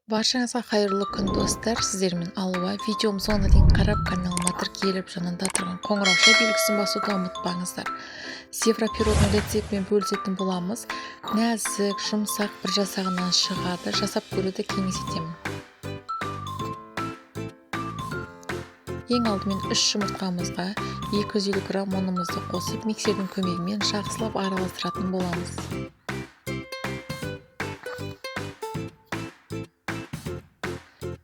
Баршаңызға қайырлы күн, достар! Сіздермен Алуа. Видеом соңына дейін қарап, каналыма тіркеліп, жанында тұрған қоңырауша белгісін басуды ұмытпаңыздар. Севра пирогының рецептімен бөлісетін боламыз. Нәзік, жұмсақ бір жасағынан шығады. Жасап көруді кеңес етемін. Ең алдымен 3 жұмыртқамызға 250 грамм ұнымызды қосып, миксердің көмегімен жақсылап араластыратын боламыз.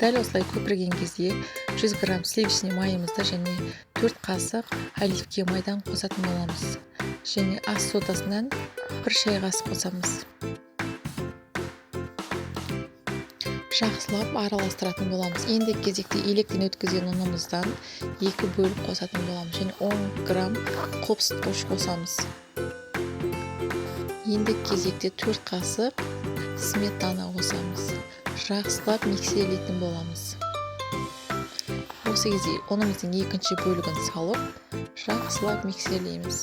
Дәл осылай көпірген кезде 100 грамм сливочный майымызды және 4 қасық оливке майдан қосатын боламыз. Және ас содасынан 1 шай қасық қосамыз. Жақсылап араластыратын боламыз. Енді кезекте електен өткізген ұнымыздан 2 бөліп қосатын боламыз. Және 10 грамм қопсытқыш қосамыз. Енді кезекте 4 қасық сметана қосамыз. Жақсылап миксерлейтін боламыз. Осы кезде ұнымыздың екінші бөлігін салып, жақсылап миксерлейміз.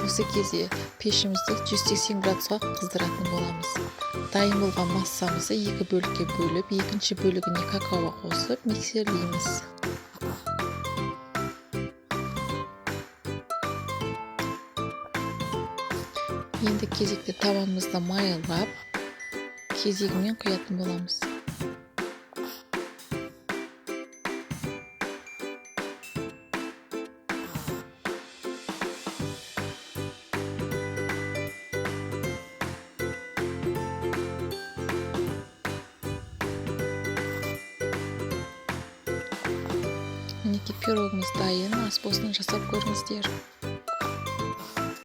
Осы кезде пешімізді 180 градусқа қыздыратын боламыз. Дайын болған массамызды екі бөлікке бөліп, екінші бөлігіне какао қосып миксерлейміз. Енді кезекте табамызды майлап, кезегімен құятын боламыз. Мінекей, пирогымыз дайын. Ас болсын, жасап көріңіздер.